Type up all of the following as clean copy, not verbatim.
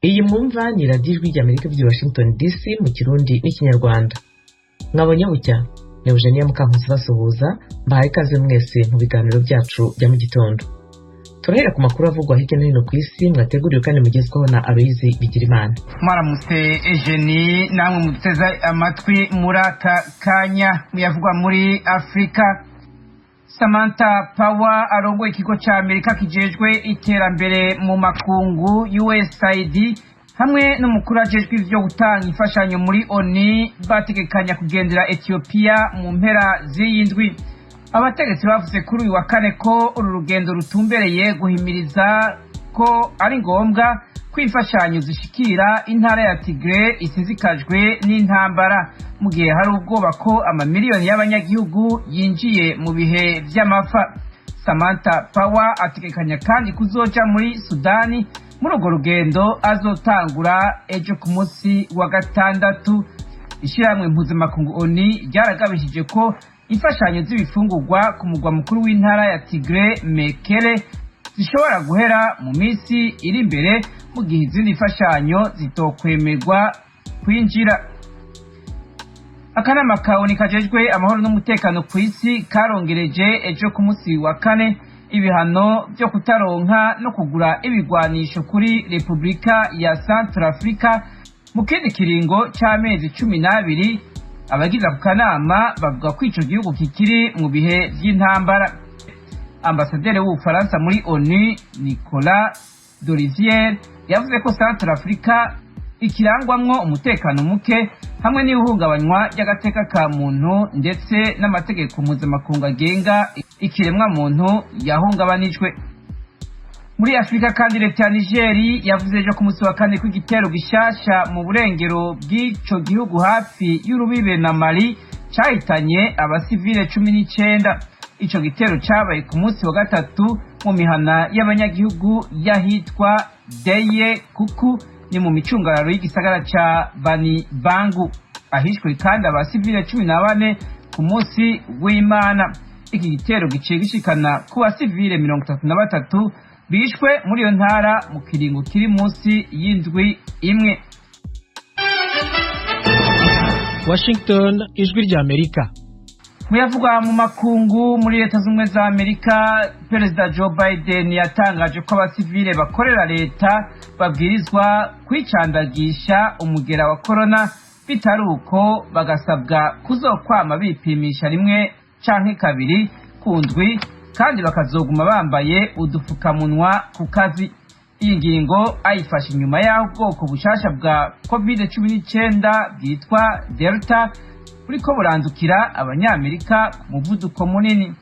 Iyi mwumva ni Radiyo Ijwi ry'Amerika ivugira i Washington DC mu Kirundi n'Ikinyarwanda. Mwabonye bucya, ni Eugenia Mukankusi basuhuza, mbahaye ikaze mwese mu biganiro byacu bya mu gitondo. Turahera ku makuru avugwa hirya no hino ku isi, mwateguriwe kandi mugezwaho na Aloyizi Bigirimana. Mwaramutse Ejeni, namwe muteze amatwi muri aka kanya muyavugwa muri Afurika. Samantha Power arongoye ikigo ca Amerika kijejwe iterambere mu makungu USAID hamwe n'umukuru ajejwe ivyo gutanga imfashanyo muri ONU bategekanya kugendera Ethiopia mu mpera z'iyi ndwi. Abategetsi bavuze kuri uyu wa kane ko uru rugendo rutumbereye guhimiriza ko ari ngombwa ko imfashanyo zishikira intara ya Tigre isizikajwe n'intambara, mu gihe hari ubwoba ko amamiliyoni y'abanyagihugu yinjiye mu bihe vy'amapfa. Samantha Power ategekanya kandi kuzoja muri Sudani muri urwo rugendo azotangura ejo ku munsi wa gatandatu. Ishirahamwe mpuzamakungu ONU ryaragabishije ko imfashanyo z'ibifungurwa ku mugwa mukuru w'intara ya Tigre Mekele zishobora guhera mu minsi iri imbere, mu gihe izindi mfashanyo zitokwemerwa kwinjira. Akanama ka ONU kajejwe amahoro n'umutekano ku isi karongereje ejo ku munsi wa kane ibihano byo kutaronka no kugura ibigwanisho kuri Repubulika ya Centrafrica mu kindi kiringo c'amezi 12. Abagize ako kanama bavuga ko ico gihugu kikiri mu bihe vy'intambara. Ambasaderi w'Ubufaransa muri ONU Nicolas Dorizier yavuze ko Centrafrica ikirangwamwo umutekano muke hamwe n'ihungabanywa ry'agateka ka muntu, ndetse n'amategeko mpuzamakungu agenga ikiremwa muntu yahungabanijwe. Muri Afurika kandi, leta ya Nigeri yavuze ejo ku munsi wa kane ko igitero gishasha mu burengero bw'ico gihugu hafi y'urubibe na Mali cahitanye abasivile 19. Ico gitero cabaye ku munsi wa gatatu mu mihana y'abanyagihugu y'ahitwa Deye Kuku, ni mu micungararo y'igisagara ca Bani Bangu, ahishwe kandi abasivile 14 ku munsi w'Imana. Iki gitero giciye gishikana ku basivile 33 bishwe muri iyo ntara mu kiringo kiri munsi y'indwi imwe. Washington, Ijwi ry'Amerika. Muyavugwa mu makungu, muri Leta Z'Ubumwe za Amerika, Perezida Joe Biden yatangaje ko abasivile bakorera leta babwirizwa kwicandagisha umugera wa korona, bitari uko bagasabwa kuzokwama bipimisha rimwe canke kabiri ku ndwi, kandi bakazoguma bambaye udufukamunwa ku kazi. Iyi ngingo ayifashe inyuma y'aho ubwoko bushasha bwa COVID-19 bwitwa Delta buriko burandukira Abanyamerika ku muvuduko munini.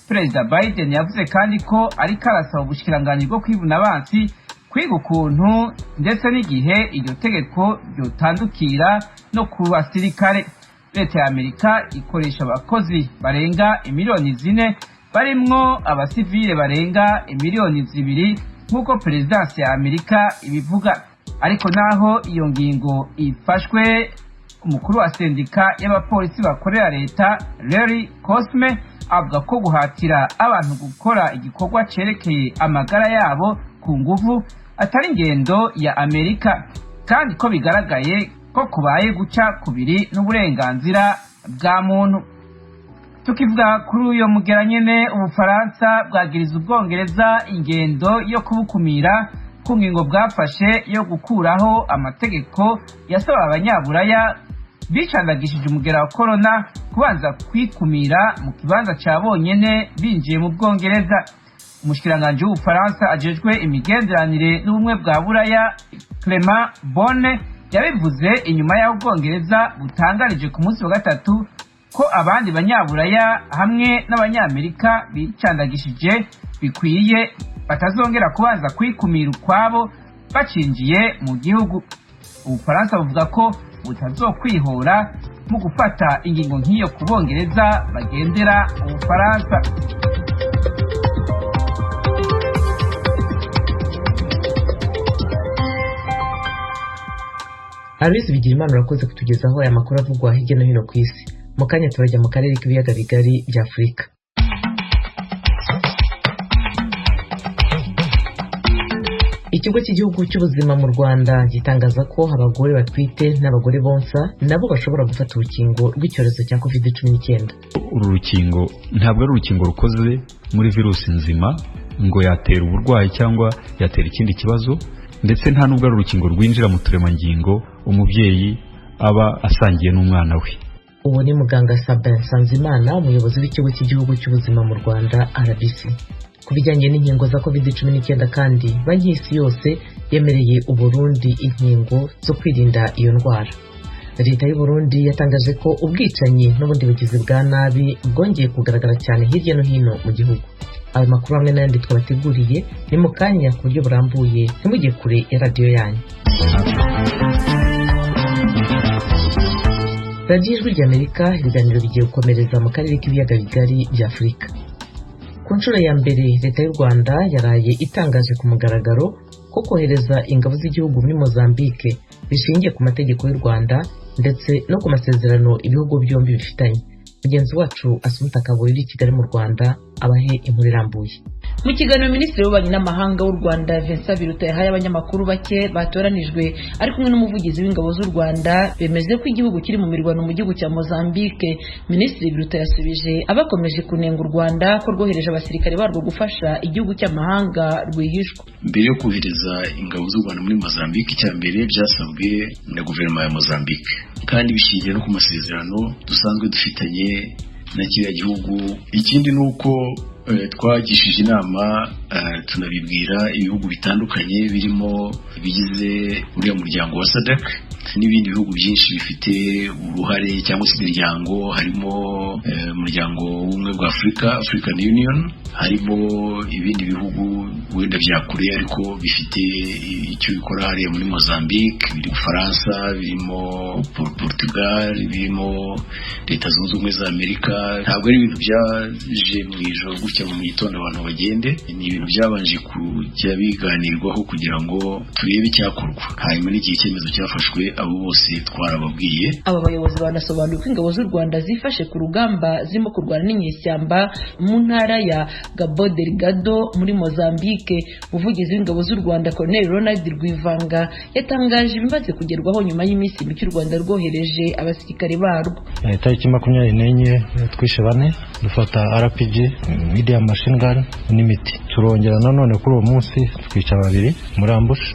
Perezida Biden yavuze kandi ko ariko arasaba ubushikiranganji bwo kwivuna abansi kwiga ukuntu ndetse n'igihe iryo tegeko ryotandukira no ku basirikare. Leta ya Amerika ikoresha abakozi barenga imiliyoni 4, barimwo abasivile barenga imiliyoni 2, nk'uko perezidansi ya Amerika ibivuga. Ariko naho iyo ngingo ifashwe, umukuru wa sendika y'abapolisi bakorera leta Larry Cosme avuga ko guhatira abantu gukora igikorwa cerekeye amagara yabo ku nguvu atari ingendo ya Amerika, kandi ko bigaragaye ko kubaye guca kubiri n'uburenganzira bwa muntu. Tukivuga kuri uyo mugera nyene, Ubufaransa bwagiriza Ubwongereza ingendo yo kubukumira ku ngingo bwafashe yo gukuraho amategeko yasaba abanyaburaya bicandagishije umugera wa korona kubanza kwikumira mu kibanza ca bonyene binjiye mu Bwongereza. Umushikiranganji w'Ubufaransa ajejwe imigenderanire n'ubumwe bwa Buraya Clement Bonne yabivuze inyuma y'aho Ubwongereza butangarije ku munsi wa gatatu ko abandi banyaburaya hamwe n'Abanyamerika bicandagishije bikwiye batazongera kubanza kwikumira ukwabo bacinjiye mu gihugu. Ubufaransa buvuga ko butazokwihora mu gufata ingingo nk'iyo ku Bongereza bagendera Ubufaransa. Aloyizi Bigirimana, urakoze kutugezaho aya makuru avugwa hirya no hino ku isi. Mu kanya turajya mu karere k'ibiyaga bigari bya Afurika. Ikigo cy'igihugu cy'ubuzima mu Rwanda gitangaza ko abagore batwite n'abagore bonsa nabo bashobora gufata urukingo rw'icyorezo cya COVID-19. Uru rukingo ntabwo ari urukingo rukoze muri virusi nzima ngo yatera uburwayi cyangwa yatera ikindi kibazo, ndetse nta nubwo ari urukingo rwinjira mu turemangingo umubyeyi aba asangiye n'umwana we. Uwo ni muganga Sabin Nsanzimana, umuyobozi w'ikigo cy'igihugu cy'ubuzima mu Rwanda RBC. Ku bijyanye n'inkingo za COVID-19 kandi, Banki y'Isi yose yemereye Uburundi inkingo zo kwirinda iyo ndwara. Leta y'u Burundi yatangaje ko ubwicanyi n'ubundi bugizi bwa nabi bwongeye kugaragara cyane hirya no hino mu gihugu. Ayo makuru hamwe n'ayandi twabateguriye ni mu kanya ku buryo burambuye, ntimujye kure ya radiyo yanyu. Radiyo Ijwi ry'Amerika, ibiganiro bigiye gukomereza mu karere k'ibiyaga bigari bya Afurika. Ku nshuro ya mbere, Leta y'u Rwanda yaraye itangaje ku mugaragaro ko kohereza ingabo z'igihugu muri Mozambique bishingiye ku mategeko y'u Rwanda ndetse no ku masezerano ibihugu byombi bifitanye. Mugenzi wacu Asumta Kaboyi uri i Kigali mu Rwanda abahe inkuru irambuye. Mu kiganiro Minisitiri w'Ububanyi n'Amahanga w'u Rwanda Vincent Biruta yahaye abanyamakuru bake batoranijwe ari kumwe n'umuvugizi w'ingabo z'u Rwanda, bemeze ko igihugu kiri mu mirwano mu gihugu cya Mozambique. Minisitiri Biruta yasubije abakomeje kunenga u Rwanda ko rwohereje abasirikare barwo gufasha igihugu cy'amahanga rwihishwa. Mbere yo kohereza ingabo z'u Rwanda muri Mozambique, icya mbere byasabwe na guverinoma ya Mozambique, kandi bishingiye no ku masezerano dusanzwe dufitanye na kiriya gihugu. Ikindi ni uko twagishije inama, tunabibwira ibihugu bitandukanye birimo ibigize uriya muryango wa SADC n'ibindi bihugu byinshi bifite uruhare cyangwa se imiryango, harimo umuryango w'ubumwe bwa Afurika, African Union, harimo ibindi bihugu wenda bya kure ariko bifite icyo bikora hariya muri Mozambique, biri Bufaransa, birimo Portugal, birimo Leta Zunze Ubumwe za Amerika. Ntabwo ari ibintu byaje mu ijoro gutya mu gitondo abantu bagende, ni ibintu byabanje kujya biganirwaho kugira ngo turebe icyakorwa, hanyuma n'igihe icyemezo cyafashwe abo bose twarababwiye. Aba bayobozi banasobanuye ko ingabo z'u Rwanda zifashe ku rugamba zirimo kurwana n'inyeshyamba mu ntara ya Cabo Delgado muri Mozambique. Umuvugizi w'ingabo z'u Rwanda Colonel Ronald Rwivanga yatangaje ibimaze kugerwaho nyuma y'iminsi mike u Rwanda rwohereje abasirikare barwo. Tariki 24 twishe 4, dufata RPG, medium machine gun n'imiti. Turongera nanone kuri uwo munsi twica 2 muri ambush,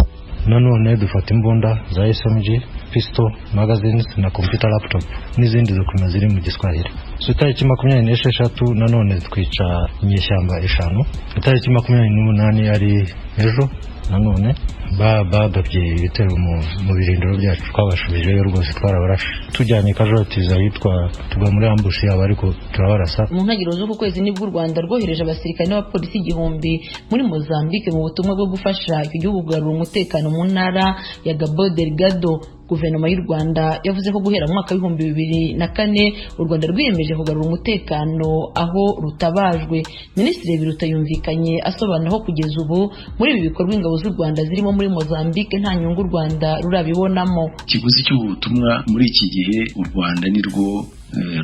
nanone dufata imbunda za SMG, pistol, magazines na computer laptop n'izindi dokima ziri mu Giswahili. So itariki 26 nanone twica inyeshyamba 5. Itariki 28 ari ejo nanone bagabye ibitero mu birindiro byacu, twabashubijeyo rwose, twarabarashe tujyanye casualties ahitwa tugwa muri ambush yabo ariko turabarasa. Mu ntangiriro z'uku kwezi nibwo u Rwanda rwohereje abasirikare n'abapolisi 1000 muri Mozambique mu butumwa bwo gufasha icyo gihugu kugarura umutekano mu ntara ya Cabo Delgado. Guverinoma y'u Rwanda yavuze ko guhera mu mwaka 2004 u Rwanda rwiyemeje kugarura umutekano aho rutabajwe. Minisitiri Biruta yumvikanye asobanura ko kugeza ubu muri ibi bikorwa ingabo z'u Rwanda zirimo muri Mozambique nta nyungu u Rwanda rurabibonamo. Ikiguzi cy'ubutumwa muri iki gihe u Rwanda nirwo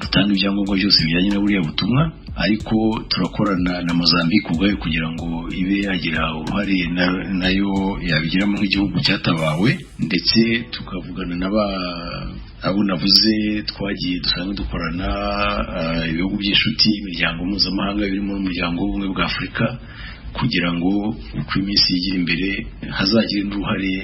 rutanga ibyangombwa byose bijyanye na buriya butumwa, ariko turakorana na Mozambique ubwayo kugira ngo ibe yagira uruhare nayo yabigiramo nk'igihugu cyatabawe, ndetse tukavugana n'aba abo navuze twagiye dusanzwe dukorana, ibihugu by'inshuti, imiryango mpuzamahanga birimo n'umuryango w'ubumwe bwa Afurika, kugira ngo uko iminsi yigira imbere hazagire n'uruhare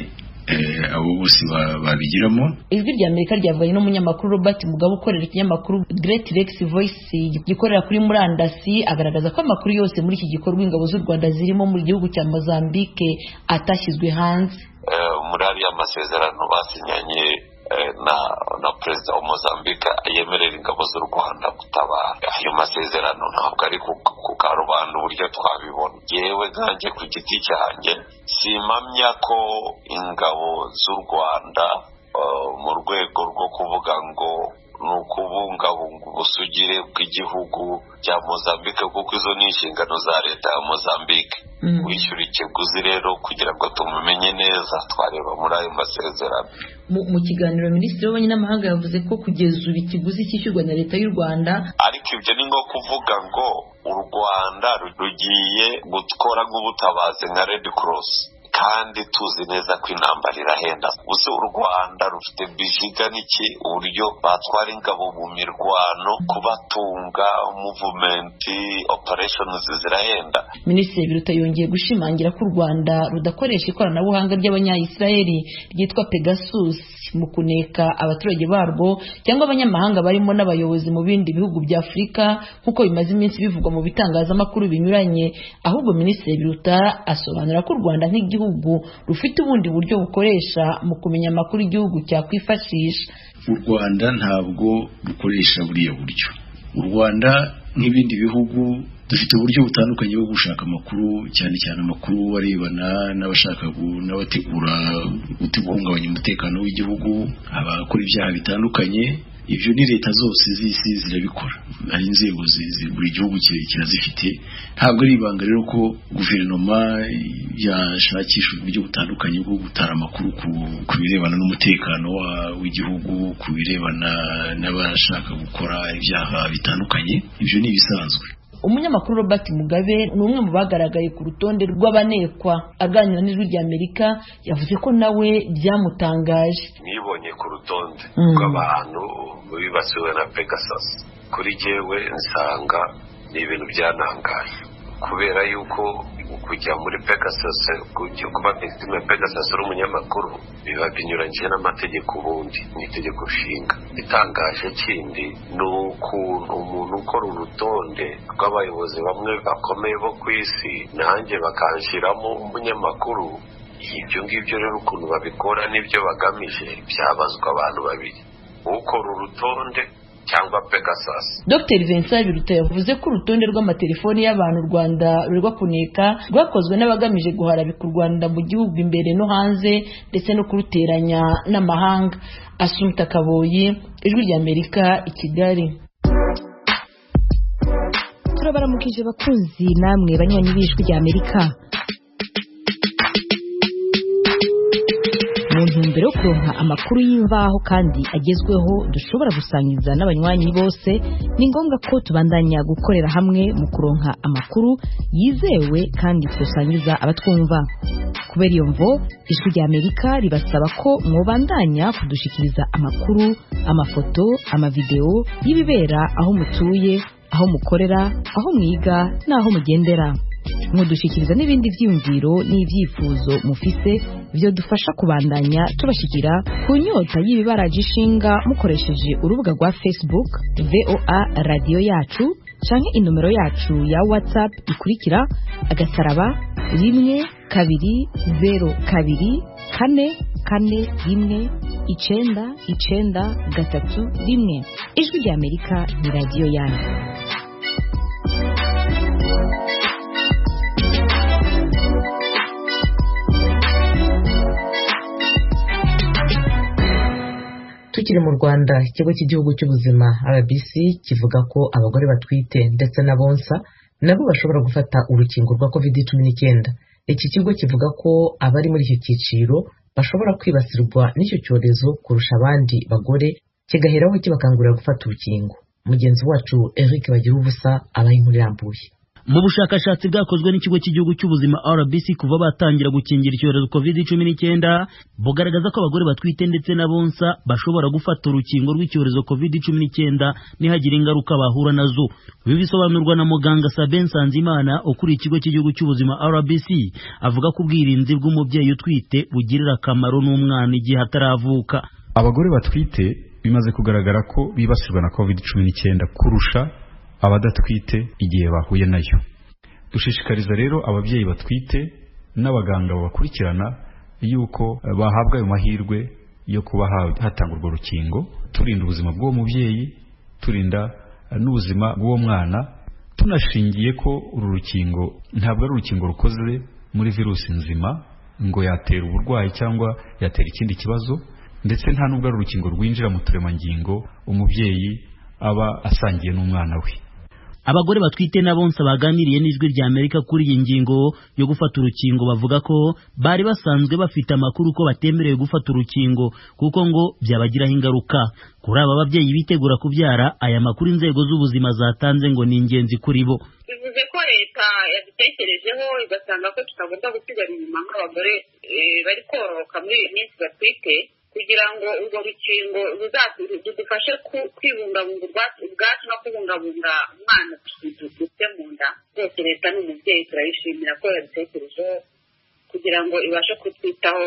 abo bose babigiramo. Ijwi rya Amerika ryavuganye n'umunyamakuru Robert Mugabe ukorera ikinyamakuru Great Lakes Voice gikorera kuri murandasi, agaragaza ko amakuru yose muri iki gikorwa ingabo z'u Rwanda zirimo mu gihugu cya Mozambique atashyizwe hanze. Muri ariya masezerano basinyanye na perezida wa Mozambique yemerera ingabo z'u Rwanda gutabara, ayo masezerano ntabwo ari ku karubanda uburyo twabibona. Yewe nkanjye ku giti cyanjye simpamya ko ingabo z'u Rwanda mu rwego rwo kuvuga ngo ni ukubungabunga ubusugire bw'igihugu cya Mozambique, kuko izo ni inshingano za leta ya Mozambique. Wishyura ikiguzi rero kugira ngo tumumenye neza twareba muri ayo masezerano. Mu kiganiro Minisitiri w'Ububanyi n'Amahanga yavuze ko kugeza ubu ikiguzi cyishyurwa na leta y'u Rwanda, ariko ibyo ni nko kuvuga ngo u Rwanda rugiye gukora nk'ubutabazi nka Red Cross, Kandi tuzi neza ko intambara irahenda. Gusa u Rwanda rufite bijiga n'iki uburyo batwara ingabo mu mirwano, kubatunga, movement, operations zirahenda. Minisitiri Biruta yongeye gushimangira ko u Rwanda rudakoresha ikoranabuhanga ry'Abanya-Israeli ryitwa Pegasus mu kuneka abaturage barwo cyangwa abanyamahanga barimo n'abayobozi mu bindi bihugu bya Afurika, nk'uko bimaze iminsi bivugwa mu bitangazamakuru binyuranye. Ahubwo Minisitiri Biruta asobanura ko u Rwanda nk'igihugu rufite ubundi buryo bukoresha mu kumenya amakuru igihugu cyakwifashisha. U Rwanda ntabwo rukoresha buriya buryo. U Rwanda nk'ibindi bihugu dufite uburyo butandukanye bwo gushaka amakuru, cyane cyane amakuru arebana n'abashaka n'abategura guhungabanya umutekano w'igihugu, abakora ibyaha bitandukanye. Ibyo ni leta zose z'isi zirabikora, hari inzego buri gihugu kirazifite. Ntabwo ari ibanga rero ko guverinoma yashakisha uburyo butandukanye bwo gutara amakuru ku birebana n'umutekano w'igihugu, ku birebana n'abashaka gukora ibyaha bitandukanye. Ibyo ni ibisanzwe. Umunyamakuru Robert Mugabe ni umwe mu bagaragaye ku rutonde rw'abanekwa. Aganira n'Ijwi ry'Amerika yavuze ko nawe byamutangaje. Nibonye ku rutonde rw'abantu bibasiwe na Pegasus. Kuri jyewe nsanga ni ibintu byanangaje, kubera yuko kujya muri Pegasus, kuba victime ya Pegasus uri umunyamakuru biba binyuranyije n'amategeko, ubundi ni itegeko nshinga. Itangaje kindi ni ukuntu umuntu ukora urutonde rw'abayobozi bamwe bakomeye bo ku isi, nanjye bakanshyiramo umunyamakuru. Ibyo ngibyo rero ukuntu babikora n'ibyo bagamije byabazwa abantu babiri, ukora urutonde cyangwa Pegasus. Dr Vincent Biruta yavuze ko urutonde rw'amatelefoni y'abantu u Rwanda rurwa kuneka rwakozwe n'abagamije guharabika u Rwanda mu gihugu imbere no hanze, ndetse no kuruteranya n'amahanga. Asumta Kaboyi, Ijwi ry'Amerika, i Kigali. Turabaramukije bakunzi namwe banywanyi b'Ijwi ry'Amerika. Mu ntumbero yo kuronka amakuru y'imvaho kandi agezweho dushobora gusangiza n'abanywanyi bose, ni ngombwa ko tubandanya gukorera hamwe mu kuronka amakuru yizewe kandi twosangiza abatwumva. Kubera iyo mvo, Ijwi ry'Amerika ribasaba ko mwobandanya kudushikiriza amakuru, amafoto, amavideo y'ibibera aho mutuye, aho mukorera, aho mwiga n'aho mugendera. Mudushikiriza n'ibindi vyiyumviro n'ivyifuzo mufise byo dufasha kubandanya tubashikira ku nyota y'ibibaraje ishinga mukoresheje urubuga rwa Facebook VOA radio yacu, canke inomero yacu ya WhatsApp ikurikira agasaraba 1 2 0 2 4 4 1 9 9 3 1. Ijwi ry'Amerika ni radiyo yanyu. Tukiri mu Rwanda, ikigo cy'igihugu cy'ubuzima RBC kivuga ko abagore batwite ndetse n'abonsa nabo bashobora gufata urukingo rwa COVID-19. Iki kigo kivuga ko abari muri icyo cyiciro bashobora kwibasirwa n'icyo cyorezo kurusha abandi bagore, kigaheraho kibakangurira gufata urukingo. Mugenzi wacu Eric Bagirubusa abaha inkuru irambuye. Mu bushakashatsi bwakozwe n'ikigo cy'igihugu cy'ubuzima RBC kuva batangira gukingira icyorezo COVID-19, bugaragaza ko abagore batwite ndetse n'abonsa bashobora gufata urukingo rw'icyorezo COVID-19 nihagira ingaruka bahura nazo. Ibi bisobanurwa na muganga Sabin Nsanzimana ukuriye ikigo cy'igihugu cy'ubuzima RBC, avuga ko ubwirinzi bw'umubyeyi utwite bugirira akamaro n'umwana igihe ataravuka. Abagore batwite bimaze kugaragara ko bibasirwa na COVID-19 kurusha abadatwite igihe bahuye nayo. Dushishikariza rero ababyeyi batwite n'abaganga babakurikirana yuko bahabwa ayo mahirwe yo kuba hatangwa urwo rukingo, turinda ubuzima bw'uwo mubyeyi, turinda n'ubuzima bw'uwo mwana, tunashingiye ko uru rukingo ntabwo ari urukingo rukoze muri virusi nzima ngo yatera uburwayi cyangwa yatera ikindi kibazo, ndetse nta nubwo ari urukingo rwinjira mu turemangingo umubyeyi aba asangiye n'umwana we. Abagore batwite n'abonsa baganiriye n'Ijwi rya Amerika kuri iyi ngingo yo gufata urukingo bavuga ko bari basanzwe bafite amakuru ko batemerewe gufata urukingo kuko ngo byabagiraho ingaruka. Kuri aba babyeyi bitegura kubyara, aya makuru inzego z'ubuzima zatanze ngo ni ingenzi kuri bo. Bivuze ko leta yadutekerejeho igasanga ko tutagomba gusigara inyuma nk'abagore bari kororoka muri iyi minsi batwite, kugira ngo urwo rukingo rudufashe kwibungabunga ubwacu no kubungabunga umwana dufite mu nda. Rwose leta ni umubyeyi, turayishimira ko yadutekerejeho kugira ngo ibashe kutwitaho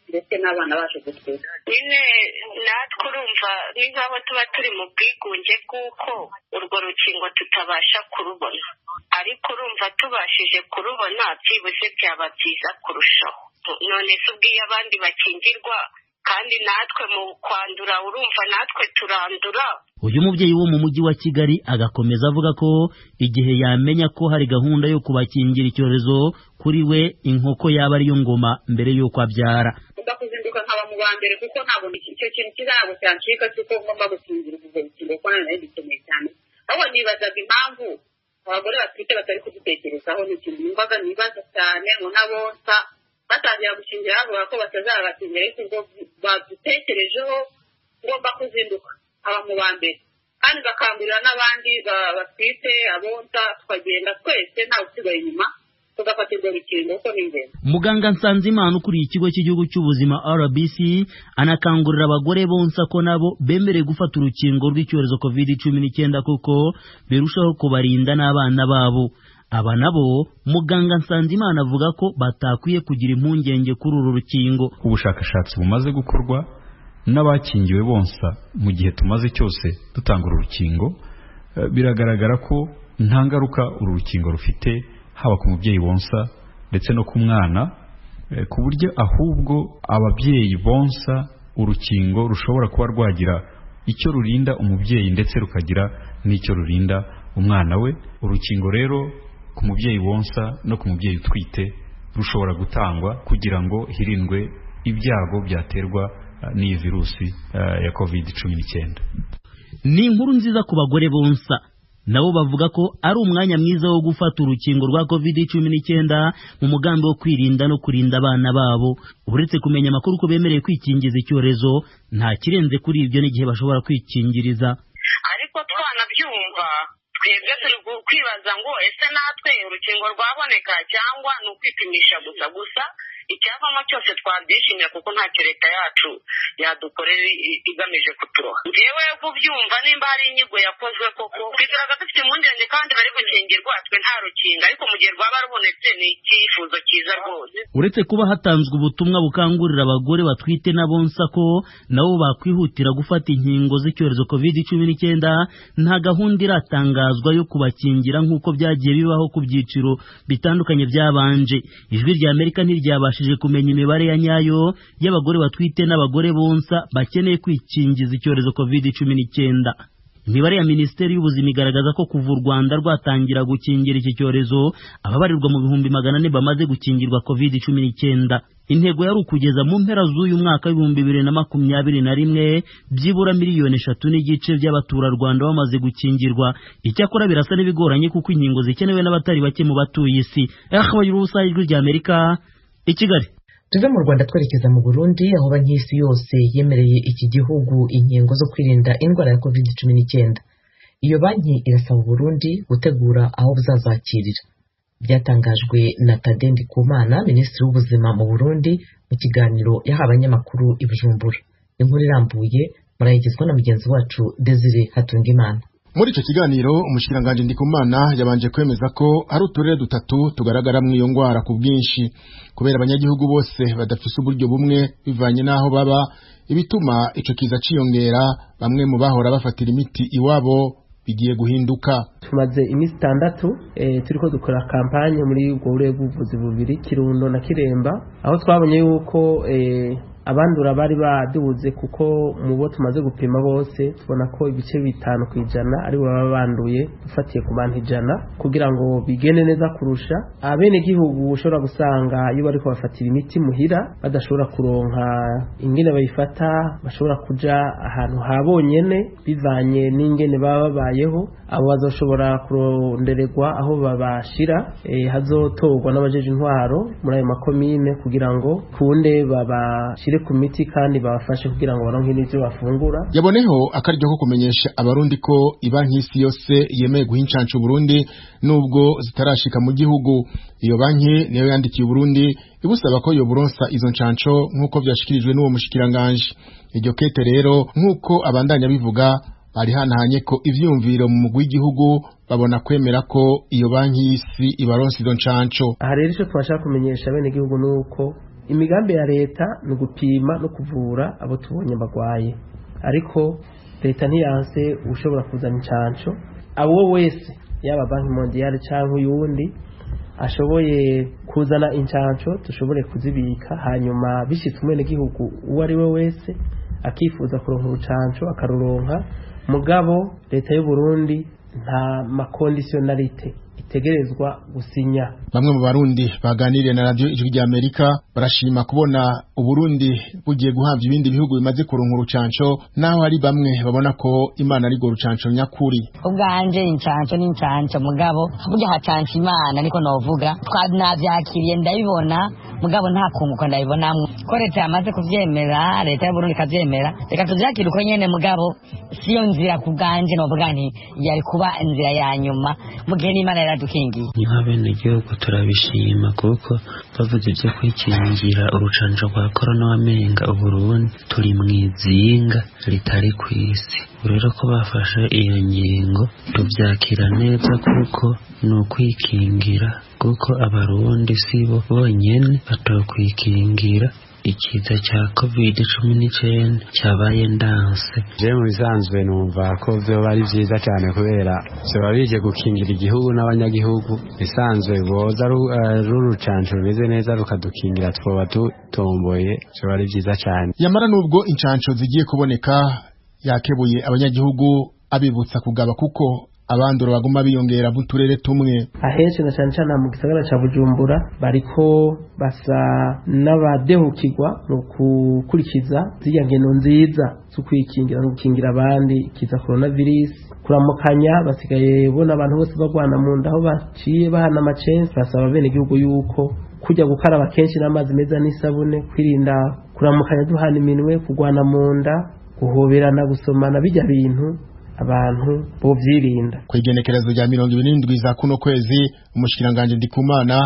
ndetse n'abana bacu gutwita. Nyine natwe urumva ni nk'aho tuba turi mu bwigunge bw'uko urwo rukingo tutabasha kurubona, ariko urumva tubashije kurubona byibuze byaba byiza kurushaho. None se ubwiye abandi bakingirwa kandi natwe mu kwandura urumva natwe turandura. Uyu mubyeyi wo mu mujyi wa Kigali agakomeza avuga ko igihe yamenya ko hari gahunda yo kubakingira icyorezo, kuri we inkoko yaba ariyo ngoma mbere y'uko abyara. Ngomba kuzinduka nkaba mu ba mbere kuko ntabwo icyo kintu kizaba cyancika cy'uko ngomba gukingira urwo rukingo kuko nari bikeneye cyane. Ahubwo nibazaga impamvu abagore batwite batari kudutekerezaho, ni ikintu numvaga nibaza cyane ngo n'abonsa batangira gukingira bavuga ko batazabakingira, ariko ubwo badutekerejeho ngomba kuzinduka aba mu ba mbere kandi bakangurira n'abandi batwite abonsa, tukagenda twese ntawe usigaye inyuma tugafatirwa urukingo kuko ni ingenzi. Muganga Nsanzimana ukuriye ikigo cy'igihugu cy'ubuzima RBC anakangurira abagore bonsa ko nabo bemerewe gufata urukingo rw'icyorezo COVID-19 kuko birushaho kubarinda n'abana babo. Aba nabo muganga Nsanzimana avuga ko batakwiye kugira impungenge kuri uru rukingo. Ubushakashatsi bumaze gukorwa n'abakingiwe bonsa mu gihe tumaze cyose dutanga uru rukingo, biragaragara ko nta ngaruka uru rukingo rufite haba ku mubyeyi bonsa ndetse no ku mwana, ku buryo ahubwo ababyeyi bonsa urukingo rushobora kuba rwagira icyo rurinda umubyeyi ndetse rukagira n'icyo rurinda umwana we. Urukingo rero ku mubyeyi wonsa no ku mubyeyi utwite rushobora gutangwa kugira ngo hirindwe ibyago byaterwa n'iyi virusi ya COVID-19. Ni inkuru nziza ku bagore bonsa, nabo bavuga ko ari umwanya mwiza wo gufata urukingo rwa COVID-19 mu mugambi wo kwirinda no kurinda abana babo. Uretse kumenya amakuru ko bemerewe kwikingiza icyorezo, nta kirenze kuri ibyo n'igihe bashobora kwikingiriza. Ariko twanabyumva twebwe turi kwibaza ngo ese natwe urukingo rwaboneka cyangwa ni ukwipimisha gusa gusa icyavamo cyose twabyishimira kuko ntacyo leta yacu yadukorera igamije kuturoha. Njyewe kubyumva nimba hari inyigo yakozwe koko twizeraga dufite impungenge kandi bari gukingirwa, twe nta rukingo, ariko mu gihe rwaba rubonetse ni icyifuzo cyiza rwose. Uretse kuba hatanzwe ubutumwa bukangurira abagore batwite n'abonsa ko nabo bakwihutira gufata inkingo z'icyorezo COVID-19, nta gahunda iratangazwa yo kubakingira nk'uko byagiye bibaho ku byiciro bitandukanye byabanje. Ijwi rya Amerika ntiryabashije kumenya imibare ya nyayo y'abagore batwite n'abagore bonsa bakeneye kwikingiza icyorezo COVID-19. Imibare ya Minisiteri y'Ubuzima igaragaza ko kuva u Rwanda rwatangira gukingira iki cyorezo, ababarirwa mu 400,000 bamaze gukingirwa COVID-19. Intego yari ukugeza mu mpera z'uyu mwaka w'2021 byibura 3.5 miliyoni by'abaturarwanda bamaze gukingirwa. Icyakora birasa n'ibigoranye kuko inkingo zikenewe n'abatari bake mu batuye isi. Ijwi rya Amerika i Kigali. Tuve mu Rwanda twerekeza mu Burundi, aho banki y'isi yose yemereye iki gihugu inkingo zo kwirinda indwara ya COVID-19. Iyo banki irasaba Burundi gutegura aho buzazakirira. Byatangajwe na Tade Ndikumana, Minisitiri w'Ubuzima mu Burundi, mu kiganiro yahawe abanyamakuru i Bujumbura. Inkuru irambuye murayigezwa na mugenzi wacu Desire Hatungimana. Muri ico kiganiro umushikiranganje Ndikumana yabanje kwemeza ko hari uturere dutatu tugaragara mu iyo ngwara ku bwinshi kubera abanyagihugu bose badafise uburyo bumwe bivanye n'aho baba, ibituma ico kiza ciyongera. Bamwe mu bahora bafatira imiti iwabo bigiye guhinduka. Tumaze iminsi 6 turiko dukora kampanye muri ubwo burere bw'ubuvuzi bubiri, Kirundo na Kiremba, aho twabonye yuko abandura bari baduze, kuko mu bo tumaze gupima bose tubona ko ibice 5% ari bo baba banduye dufatiye ku bantu 100. Kugira ngo bigende neza kurusha, abene gihugu ushobora gusanga iyo bariko bafatira imiti muhira badashobora kuronka ingene bayifata, bashobora kuja ahantu habonyene bivanye n'ingene baba babayeho. Abo bazoshobora kurondererwa aho babashira, hazotorwa n'abajeje intwaro muri ayo makomine kugira ngo kunde babashire ku miti kandi babafashe kugira ngo baronke n'ivyo bafungura. Yaboneho akaryo ko kumenyesha abarundi ko ibanki y'isi yose yemeye guha incanco Burundi nubwo zitarashika mu gihugu. Iyo banki niyo yandikiye Burundi ibusaba ko yoburonsa izo ncanco nk'uko vyashikirijwe n'uwo mushikiranganje. Iryo kete rero nk'uko abandanya bivuga bari hanahanye ko ivyumviro mu mugwi w'igihugu babona kwemera ko iyo banki y'isi ibaronsa izo ncanco. Aha rero ico twashaka kumenyesha bene gihugu nuko imigambi ya leta ni ugupima no kuvura abo tubonye bagwaye, ariko leta ntiyanse ushobora kuzana incanco. Abo wese yaba Banki Mondiale canke uyundi ashoboye kuzana incanco dushobore kuzibika, hanyuma bishitse umwenegihugu uwo ari we wese akifuza kuronka urucanco akaruronka. Mugabo leta y'u Burundi nta makondisiyonalite itegerezwa gusinya. Bamwe mu barundi baganiriye na radio Ijwi rya Amerika barashima kubona Uburundi bugiye guhabwa ibindi bihugu bimaze kuronka urucanco, naho hari bamwe babona ko Imana ari go rucanco nyakuri. Ubwanje incanco n'incanco, mugabo burya hacanca Imana niko novuga. Navyakiriye ndabibona, mugabo nta kunguka ndabibonamwo. Ko leta yamaze kuvyemera, leta y'u Burundi ikavyemera, reka tuvyakire uko nyene, mugabo siyo nzira kubwanje novuga nti yari kuba inzira ya nyuma mu gihe n'Imana yaradukingiye. Ni nk'abenegihugu turabishima kuko bavuze ibyo kwikingira urucanco rwa korona wamenga Uburundi turi mw'izinga ritari kw'isi. Rero ko bafashe iyo ngingo tubyakira neza kuko ni ukwikingira, kuko abarundi sibo bonyene batokwikingira ikiza cya COVID-19 cyabaye ndanse. Je mu bisanzwe numva ko vyoba ari vyiza cyane kubera vyoba bije gukingira igihugu n'abanyagihugu. Bisanzwe boza rurucanco rumeze neza rukadukingira, twoba dutomboye, vyoba ari vyiza cyane. Yamara nubwo incanco zigiye kuboneka, yakebuye abanyagihugu abibutsa kugaba kuko abandura baguma biyongera mu turere tumwe. Ahenshi na cane cane mu gisagara ca Bujumbura bariko basa n'abadehukirwa mu gukurikiza zirya ngeno nziza zo kwikingira no gukingira abandi ikiza coronavirus. Kuramukanya basigaye bona abantu bose bagwana mu nda aho baciye bahana amacensi. Basaba bene gihugu yuko kujya gukaraba kenshi n'amazi meza n'isabune, kwirinda kuramukanya duhana iminwe, kugwana mu nda, guhoberana, gusomana, bijya bintu abantu bovyirinda. Kwigenekerezo rya 27 za kuno kwezi, umushikiranganje Ndikumana